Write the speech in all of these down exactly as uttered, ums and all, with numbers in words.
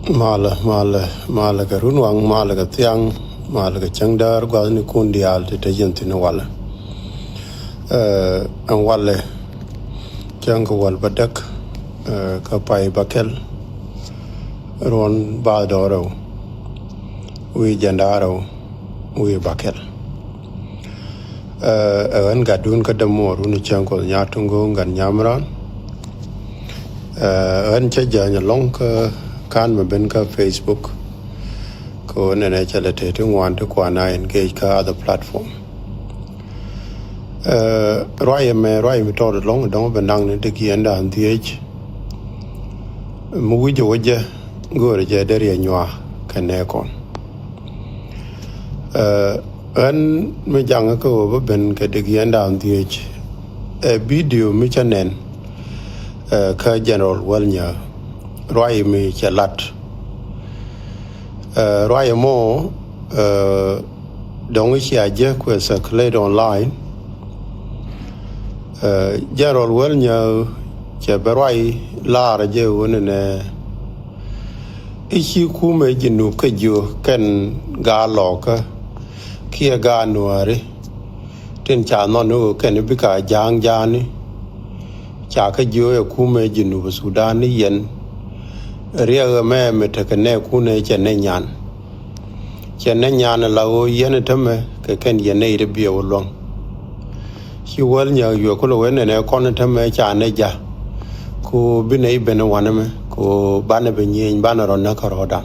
Malɛ, malɛ, malɛ kɛ runwaŋ, malɛ kɛ thiaŋ, malɛ kɛ cäŋ däär gua̱thnikun diaal ti te jɛn thi̱n walɛ. Ɛn walɛ cäŋ kɛ wäl bädäk, kä pay bäkɛl, ruɔ̱n bathdɔɔr rɛw wi̱i̱ jiɛn da̱ŋ rɛw wi̱i̱ bäkɛl. Ɛ ɣän gatdun kä dämuɔɔrun cäŋ Kuɔth Nyaat Tuŋ Go̱o̱ŋ Gat Nyamiran. Ɛ ɣän cä jäny ɛlɔ̱ŋ kä ka̱n mɛ ben kä Facebook. Kɛ ɣän ɛnɛ cɛ lɛ tëë ti ŋuan ti kuan a engage kä other platform. Ruac ɛmɛ ruac mi tɔɔt ɛlɔ̱ŋ dɔ̱ŋ bɛ naŋ ni dek yɛn da̱a̱n dhieec. Mi wi̱c ɛ wä jɛ go̱o̱rɛ jɛ deri ɛ nyuaa kɛ nɛɛkɔn. Ɣän mi jaŋ kä ɣöö bä ben kɛ dek yɛn da̱a̱n dhieec. Ɛ bidio mi cä nɛn kä General Wäl Nyääk ruac mi cɛ lat. Ruac ɛmɔ dɔ̱ŋ cia jek kuɛ circulate online. General Wäl Nyääk cɛ bɛ ruac laar jɛ ɣöö nɛnɛ i̱ ci kumɛ Junub kä jiök kɛn gaa lɔɔkä kiɛ gaa nuääri tin ca nhɔn i̱ ɣöö kɛn i̱ bikɛ a ja̱a̱ŋ ja̱a̱ni. Ca kä jiök ɛ kumɛ Junub Sudan i̱ yɛn riɛk ɛmɛ mi tekɛ nɛɛkun ɛ cɛ nɛ nyan. Cɛ nɛ nyan ala ɣöö yɛn ɛ tämɛ kɛ kɛn yɛn nɛy ti biɛ wä luäŋ. Ci Wäl Nyääk yuɛ kulɛ wen ɛnɛ kɔn ɛ tämɛ ca nɛ ja̱. Ku bi nɛy ben ɛ wanɛ mɛ ku banɛ bi nyieny banɛ rɔ näk kärɔɔdan.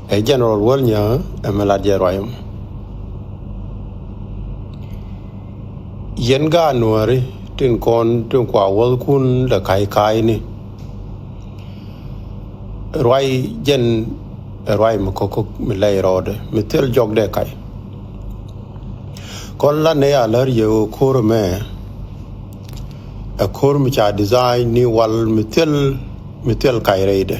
Ɛ General Wäl Nyääk ɛmɛ lat jɛ ruac ɛmɔ. Yɛn gaat nuääri tin kɔn tin kua wäthkun lɛ ka̱c ka̱cni. Ruac jɛn ɛ ruac mi ko̱k ko̱k mi lɛy rɔɔdɛ mi thil jɔkdɛ kac. Kɔn la nɛ a lär yɛ ɣöö ko̱r ɛmɛ ɛ ko̱r mi ca design ni wal mi thil mi thil kac rɛydɛ.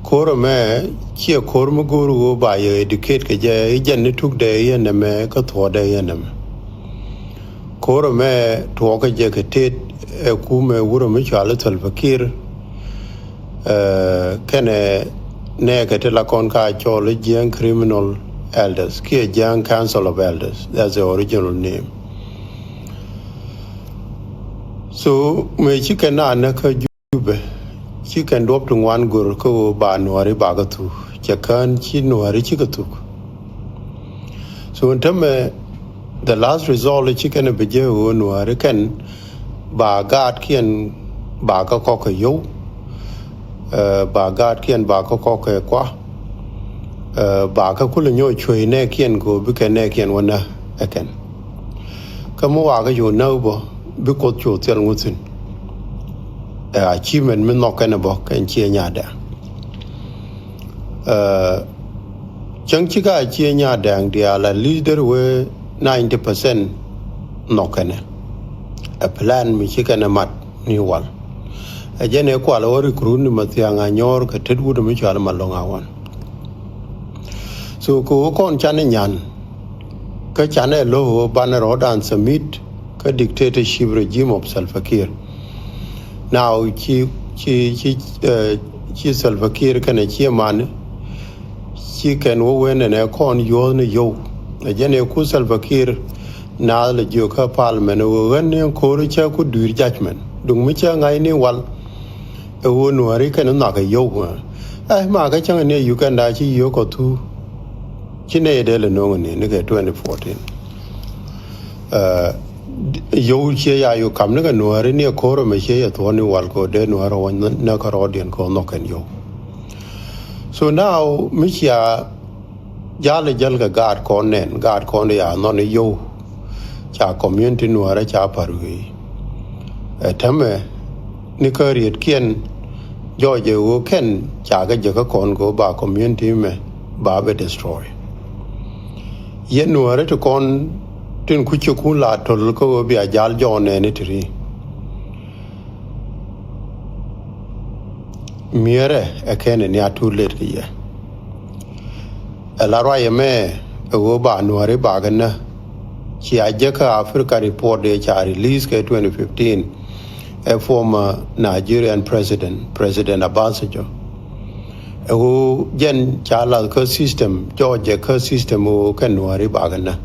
Ko̱r ɛmɛ ciɛ ko̱r mi go̱o̱r ɣöö ba yɛ educate kɛ jɛ i̱ jɛn ni tukdɛ yɛn ɛmɛ kä thuɔɔdɛ yɛn ɛmɛ. Ko̱r ɛmɛ tuɔɔkä jɛ kɛ tet ɛ kumɛ wurɛ mi cɔal i̱ Salva Kiir. Kɛnɛ nɛɛkɛ ti la kɔn ka cɔl i̱ Jiɛŋ Criminal Elders kiɛ Jiɛŋ Council of Elders, that's the original name. So mëë ci kɛn a näk kä Jubɛ ci kɛn duɔ̱p ti ŋuan gör kä ɣöö ba nuääri ba kä thuk cɛ kään ci nuääri ci kä thuk. So ɛn tämɛ the last result ci kɛn a bi jɛ ɣöö nuääri kɛn ba gaatkiɛn ba kä kɔk kɛ yow. Ba gaatkiɛn ba kä kɔk kɛ kua. Ba kä kulɛ nyɔk cuey nɛɛkiɛn kɛ ɣöö bikɛ nɛɛkiɛn wä nä ɛ kɛn. Kä mi wakä yow nä bä bi Kuoth cu thil ŋuthin. Ɛ achievement mi nhɔk kɛn ɛ bä kɛn ciɛ nyadɛ. Cäŋ ci ka acie nya dɛŋ diaal at least der wee ninety percent nhɔk kɛnɛ. Ɛ plan mi ci kɛnɛ mat ni wal. Ɛ jɛn ɛ kual ɛ wä recruit ni Mathiaŋ Anyɔɔr kɛ tet wut mi cual Malɔŋ Awan. So kɛ wä kɔn canɛ nyan kä canɛ lo̱k wä banɛ rɔɔdan submit kä dictatorship regime of Salva Kiir. Now ci ci ci ci Salva Kiir kɛnɛ ci mani ci kɛn wä wen ɛnɛ kɔn yuɔth ni yow. Ɛ jɛn ɛ ku Salva Kiir naath lɛ jiök kä parliament ɛ wä ɣän ni ko̱r cä ku dui̱r judgment duŋ mi cä ŋa̱c ni wal. Ɛ wä nuääri kɛn nhɔakɛ yow. Ɛ ma kä cäŋ ni Uganda ci yio̱k kɔ thu ci nɛy dee lɛ no̱o̱ŋ ni ni kɛ twenty fourteen. Yow cie ya yo̱ kam ni kɛ nuääri ni ɛ ko̱r ɛmɛ cie yɛ thuɔ̱ɔ̱ni wal kɛ wä dee nuääri wä nä kɛ rɔɔdiɛn kɛ wä nhɔk kɛn yo̱. So now mi cia jal jäl kɛ gaat kɔn nɛn gaat kɔn ya nhɔn yo̱. Ca community nuäärä ca pa̱r wi̱i̱. Ɛ tämɛ ni kä rietkiɛn jɔɔc ɛ ɣöö kɛn ca kɛ jekä kɔn kɛ ɣöö ba community mɛ ba bɛ destroy. Yɛn nuäärä ti kɔn tin kucikun la töl kä ɣöö bia jal jɔɔn nɛɛni ti ri. Mi̱eerɛ ɛ kɛn ɛ nia too late kɛ yɛ. Ɛ la ruac ɛmɛ ɛ ɣöö ba nuääri bakɛ nä. Cia jek kä Africa Report dee ca release kɛ twenty fifteen. ɛ former Nigerian president, President Obasanjo. Ɛ ɣöö jɛn ca lath kä system, jɔɔcɛ kä system ɣöö kɛn Nuääri bakɛ nä.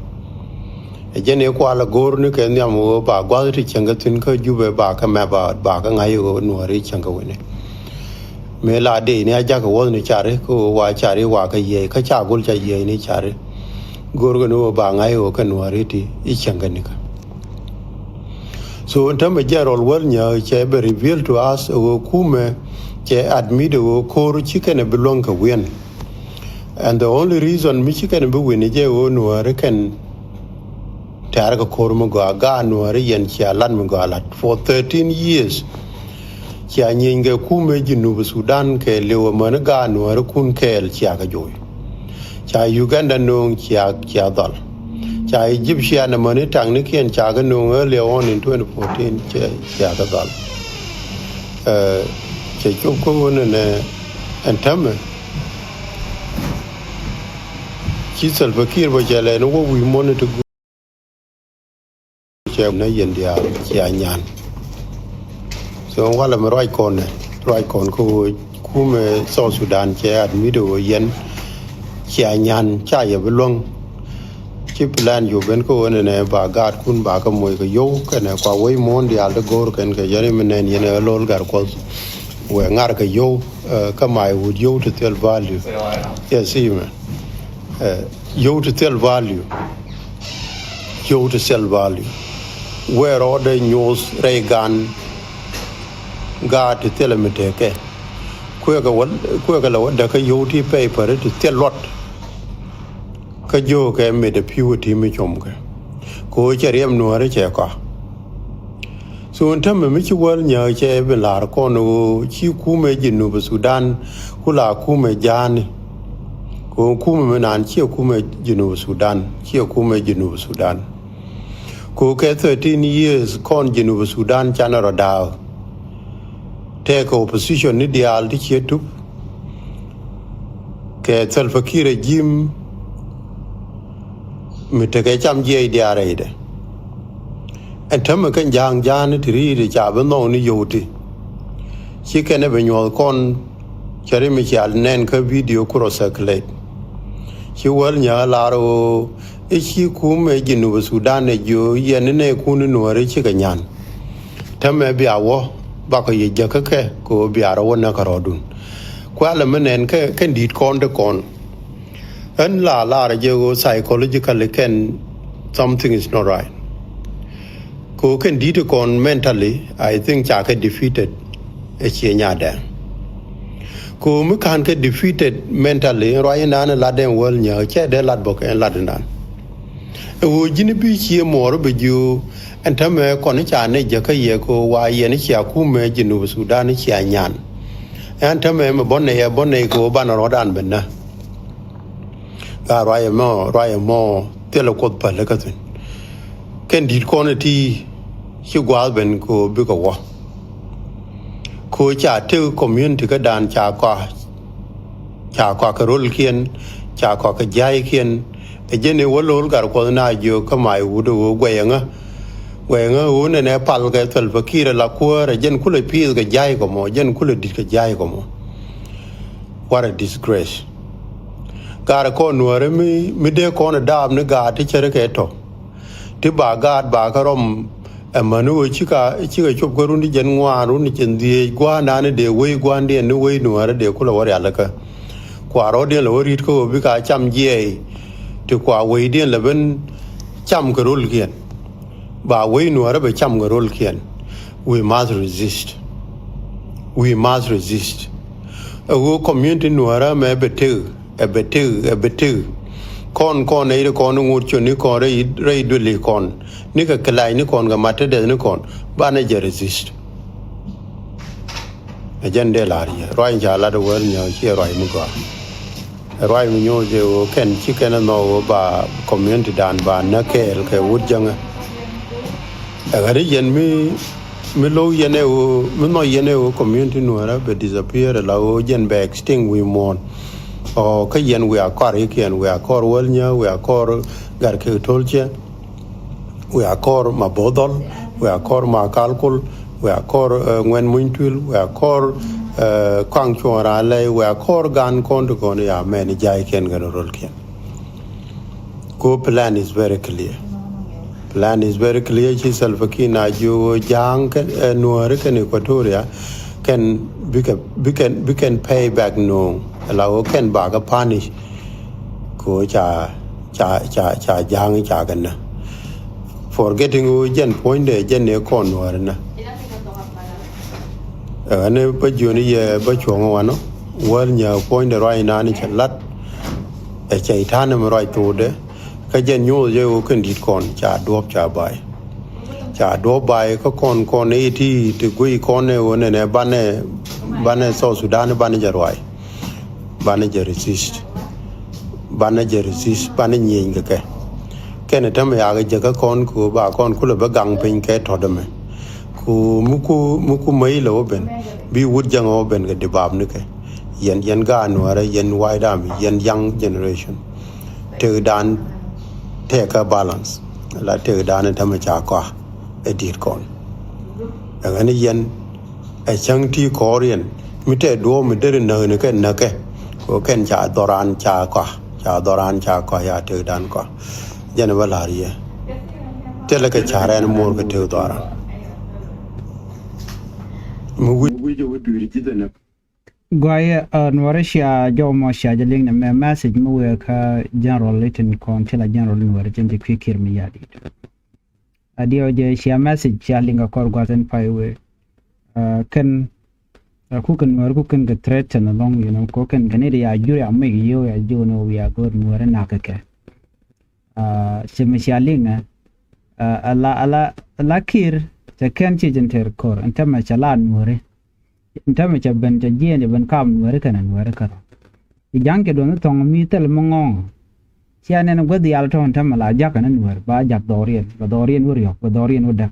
Ɛ jɛn i̱ kual ɛ go̱o̱r ni kɛ nhiam ɣöö ba gua̱th ti cieŋ kɛ thi̱n kä Jubɛ bakɛ map out, bakɛ ŋa̱c ɣöö Nuääri cieŋ kɛ wi̱ni. Mëë la dee ni a jakä wuɔ̱thni cari kä ɣöö wa cari wa kä yiɛy kä ca gul ca yiɛy ni cari. Go̱o̱r kɛ ni ɣöö ba ŋa̱c ɣöö kɛ Nuääri ti i̱ cieŋ kɛ nikä. So in term of general wäl nyääk cɛ bɛ reveal to us ɣöö kumɛ cɛ admit ɣöö ko̱r ci kɛn bi luäŋ kɛ wi̱en. And the only reason mi ci kɛn bi wi̱n jɛ ɣöö Nuääri kɛn tɛ̈r kɛ ko̱r mi gɔaa, gaat Nuääri yɛn cia lat mi gɔaa lat for thirteen years. Cia nyieny kɛ kumɛ Junub Sudan kɛ liw amäni gaat Nuääri kun kɛɛl cia kɛ joc. Ca Uganda nööŋ cia, cia dhɔl. Ca Egyptian amäni taŋnikiɛn ca kɛ nööŋ earlier on in twenty fourteen cia, cia kɛ dhɔl. Ɛ, cɛ cop kä ɣöö nɛnɛ ɛn täämɛ ci Salva Kiir bä cɛ lɛ ni wä wi̱i̱ muɔ̱ni ti guur. Cɛ nä yɛn diaal cia nyan. So walɛ mi ruac kɔn nɛ, ruac kɔn kä ɣöö kumɛ South Sudan cɛ admit ɣöö yɛn cia nyan ca yɛ bi luäŋ. Ci plan cu ben kä ɣöö nɛnɛ ba gaatkun ba kä moc kɛ yio̱w kɛnɛ kua wec muɔ̱ɔ̱n diaal ti go̱o̱r kɛn kɛ yɛn mi nɛn yɛn ɛ lo̱l Gatkuɔth. Wɛ ŋar kɛ yio̱w, ɛ, kä may wut yio̱w ti thil value. Yes, imɛ. Ɛ, yio̱w ti thil value. Yio̱w ti thil value. Wee rɔɔdɛ nyoth rɛy gan gaat ti thil mi tekɛ. Kuekɛ wä, kuekɛ lɛ wä däkä yio̱w ti paper ti thil luɔt. Kä jiökɛ mit ɛ pi̱w ɛ ti mi com kɛ. Kɛ ɣöö cɛ riɛm Nuääri cɛ kɔa. So in täämɛ mi ci wäl nyääk cɛ bi la̱r kɔn ɣöö ci kumɛ Junub Sudan ku la kumɛ ja̱a̱ni. Kɛ ɣöö kumɛ mi naan ciɛ kumɛ Junub Sudan, ciɛ kumɛ Junub Sudan. Kɛ ɣöö kɛ thirteen years kɔn Junub Sudan canɛ rɔ da̱a̱k. Tɛkɛ opposition ni diaal ti ciɛ tup kɛ Salva Kiir regime mi tekɛ cam jiɛc diaal rɛydɛ. Ɛn täämɛ kɛn ja̱a̱ŋ ja̱a̱ni ti ri̱i̱dɛ ca bi nhɔk ni yio̱w ti. Ci kɛn ɛ bi nyuɔ̱th kɔn cɛ ri mi cia nɛn kä video ku rɔ circulate. Ci wäl nyääk lar ɣöö i̱ ci kumɛ Junub Sudan ɛ jiö yɛn ni nɛɛkun ni Nuääri cikɛ nyan. Täämɛ bia wä bakɔ yɛ jäkä kɛ kɛ ɣöö bia rɔ wä näk kärɔɔdun. Kualɛ mi nɛn kɛ kɛn di̱t kɔn ti kɔn. Ɣän la lar jɛ ɣöö psychologically kɛn something is not right. Kɛ ɣöö kɛn di̱t kɔn mentally, I think ca kɛ defeated. Ɛ ciɛ nyadɛ. Kɛ ɣöö mi ka̱n kɛ defeated mentally, ruac inan lat ɛn wäl nyääk, cɛ dee lat bä kɛ ɛn lat inan. Ɛ ɣöö ji̱n bi cië muɔɔr bi jiö, ɛn täämɛ kɔn ca nɛy jäkä yɛ kɛ ɣöö wa yɛn cia kumɛ Junub Sudan cia nyan. Ɛn täämɛ mi bä nɛy ɛ bä nɛy kɛ ɣöö banɛ rɔ̱dan ben nä. Gaa ruac ɛmɔ, ruac ɛmɔ thilɛ Kuoth päl kä thi̱n. Kɛn di̱t kɔn ɛ ti ci gua̱a̱th ben kɛ ɣöö bikɛ wä. Kɛ ɣöö ca tëk community kädan ca kɔa, ca kɔa kɛ rolkiɛn, ca kɔa kɛ jia̱ckiɛn. Ɛ jɛn i̱ wä lo̱l Gatkuɔth na jiök kä may wut ɛ ɣöö guɛy ɛŋä. Guɛy ɛŋä ɣöö nɛnɛ pal kɛ Salva Kiir ɛ la kuäär ɛ jɛn kulɛ pi̱i̱th kɛ jia̱c kɔmɔ, jɛn kulɛ di̱t kɛ jia̱c kɔmɔ. What a disgrace. Gaat kɔn Nuääri mi, mi dee kɔn ɛ daap ni gaat ti cärikɛ tɔ̱. Ti ba gaat ba kä rɔm ɛmäni ɣöö cikɛ, cikɛ cop kä run ti jiɛn ŋuan, run ti jiɛn dhieec, gua̱a̱r nani dee wec gua̱a̱ndiɛn ni wec Nuääri dee kulɛ wä rialikä. Kua rɔ̱diɛn lɛ wä ri̱t kä ɣöö bikɛ a cam jiɛɛy ti kua wecdiɛn lɛ ben cam kɛ rolkiɛn. Ba wec Nuäärä bɛ cam kɛ rolkiɛn. We must resist. We must resist. Ɛ ɣöö community Nuäärä mɛ bɛ tëk, ɛ bɛ tëk, ɛ bɛ tëk. Kɔn, kɔn nɛy ti kɔn i̱ ŋot cön ni kɔn rɛy, rɛy duëli kɔn. Ni kɛ kɛ lac ni kɔn kɛ mat te dɛth ni kɔn. Banɛ jɛ resist. Ɛ jɛn dee la̱r yɛ. Ruac in ca lat ɛ wäl nyɛ ciɛ ruac mi gɔaa. Ruac mi nyuuth jɛ ɣöö kɛn ci kɛn ɛ nhɔk ɣöö ba community dan ba näk kɛɛl kɛ wut jäŋä. Ɛ ɣän i̱ yɛn mi, mi lo̱w yɛn ɛ ɣöö, mi nhɔk yɛn ɛ ɣöö community Nuäärä bɛ disappear ɛ la ɣöö jɛn bɛ extinct wi̱i̱ muɔ̱ɔ̱n. Ɔ, kä yɛn wiaa kɔr i̱ kiɛn, wiaa kɔr wäl nyä, wiaa kɔr gat kek to̱l cɛ, wiaa kɔr ma bo̱o̱th dhɔl, wiaa kɔr ma kal kul, wia kɔr ŋuɛn muny tuil, wia kɔr kɔaŋ cuɔ̱ɔ̱ŋ raan lɛy, wia kɔr gan kɔn ti kɔn ya mɛn jay kiɛn kɛn rol kiɛn. Ko plan is very clear. Plan is very clear. Ci Salva Kiir na jiök ja̱a̱ŋ kɛn nuääri kɛn Equatoria kɛn bikɛ bikɛn bikɛn pay back no̱o̱ŋ, la ɣöö kɛn bakɛ punish. Ko ca ca ca ca ja̱a̱ŋ ca kɛ nä. Forgetting ɣöö jɛn puɔ̱nydɛ jɛn ni kɔn nuääri nä. Ɛn bä jiöni yɛ bä cuɔ̱ŋ wanɔ wäl nyɛ puɔ̱nydɛ ruac nani cɛ lat. Ɛ cɛy ta̱a̱n mi ruac thokdɛ. Kä jɛn nyuuth jɛ ɣöö kɛn di̱t kɔn ca duɔ̱ɔ̱p ca ba̱a̱y. Ca duɔ̱ɔ̱p ba̱a̱y kä kɔn kɔn i̱ ti ti guiy kɔn ɛ ɣöö nɛnɛ banɛ banɛ South Sudan banɛ jɛ ruac. Banɛ jɛ resist. Banɛ jɛ resist banɛ nyieny kɛ kɛ. Kɛn ɛ tämɛ yakɛ jɛ kä kɔn ku ba kɔn kulɛ bä gaŋ piny kɛ tɔ̱t ɛmɛ. Ku mi ku mi ku mäy lɛ wä ben bi wut jäŋ wä ben kɛ di bap ni kɛ. Yɛn yɛn gaat nuäärä yɛn White Army yɛn young generation. Tëkdan tëkä balance la tëkdan tämɛ ca kɔa ɛ di̱t kɔn. Ɛ ɣän yɛn ɛ cäŋ ti kɔɔr yɛn mi tɛ duɔ̱ɔ̱p mi deri näk ni kɛ näkɛ. Ko kɛn ca dhɔran ca kɔa ca dhɔran ca kɔa ya tëkdan kɔa. Jɛn ɛ bä la̱r yɛ thilɛ kɛ ca rɛn muɔr kɛ tëk dhɔran. Mi wi̱c wi̱c ɛ wä dui̱r ji̱ dhɛ näk. Guayɛ nuɔrä cia jɔw mɔ cia jɛ liŋ nɛ mɛ message mi wëë kä general itin kɔn ti la general nuɔrä jɛn jɛ kui̱ kiɛr mi yadit. A diɔ jɛ cia message cia liŋ kɛ kɔr gua̱th in pay wëë kɛn ku kɛn nuɔrä ku kɛn kɛ threaten along, you know, ko kɛn kɛn it ya jur ya mik yio̱w ya jiw ni wia go̱o̱r nuɔrä nak kɛ kɛ. Cɛ mi cia liŋɛ ala ala ala kiɛr cɛ kɛn ci jɛn tɛr kɔr in tämɛ cɛ la nuɔrä. Ntämɛ cɛ ben cɛ jiɛɛn cɛ ben kaam nuɛri kɛnɛ nuɛri kärɔ. Ci ja̱ŋ cɛ duɔ̱n thɔŋ mi thil mi ŋɔ̱ɔ̱ŋ. Cia nɛn guäth yal tɔ̱ ntämɛ la jakä ni nuɛr ba jak dhɔriɛn bɛ dhɔriɛn wä riɔ̱k bɛ dhɔriɛn wä däk.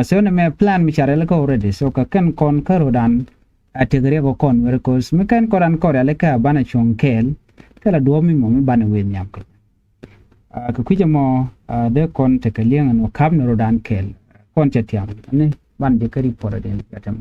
So nɛ mɛ plan mi ca rɛl kä already so kɛ kɛn kɔn kärɔdan. A tek riɛk kɛ kɔn nuɛri kos mi kɛn kɔn ran kɔn rɛl kä banɛ cuɔ̱ŋ kɛɛl. Thilɛ duɔ̱ɔ̱p mi mɔ mi banɛ wëë nhiam kɛ. Kɛ kui̱cä mɔ dee kɔn tekɛ li̱eŋ ɛn wä ka̱p ni rɔdan kɛɛl kɔn cɛ tiam ni ban jɛ kä report adin cɛ tɛm.